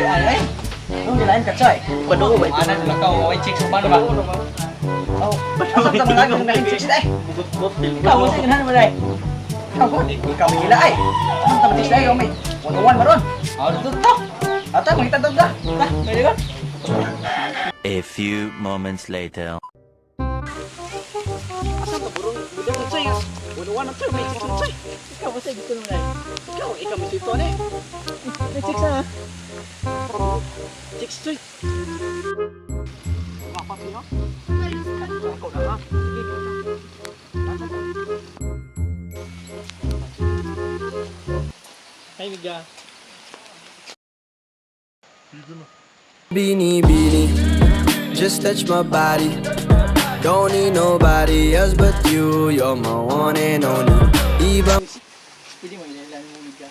Ay, ay. Nung nilain ka, Choy. Paduo ba ito? Ana sila ka, way chicks uban ba? Oh, asa ta mga nang naging chicks ay? Ikaw, mo sa ganahan mo day. Ikaw ko, ikaw may gila ay. Asa ta chicks ay, may 101 maron. Ah, dito to. Ata, mangita ta ta. Ta, pwede ka. A few moments later. Asa ta burong budak na Choy. 101 na Choy, may chicks na Choy. Ikaw mo sa gusto mo day. Ikaw, ikaw may sito ni. May chicks na. Chicks Choy. Apa sino? Ikaw na ha. Sige. Ay, miga. Bini bini, just touch my body. Don't need nobody else but you. You're my one and only. Iba Pwede mo ilailan mo miga.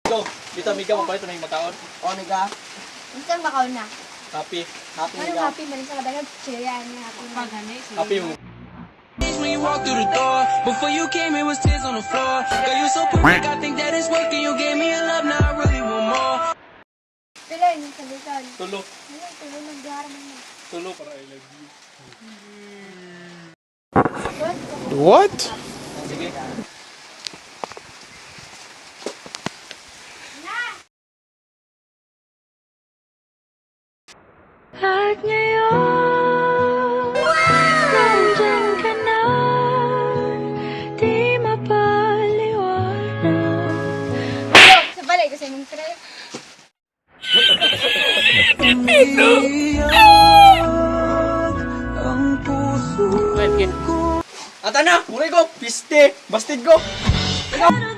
Go, dito miga mo palit na yung makaon. O, miga. Unsa makaon na? Happy, Happy Ano miga. happy man sa kadagan chiya ni happy man. Happy mo. When you walk through the door, before you came, it was tears on the floor. Girl, you so perfect, I think that it's working. You gave me a love, now I really want more. Pila yung salitan. Tulo, Ano tulo nang dihara man mo. Tulo para I love you. What? Sige. At ngayon, nandyan ka na, di mapaliwanag. Sa balay ko sa imong tray. Ang puso Ata na, muna ko, piste, bastid ko. Ano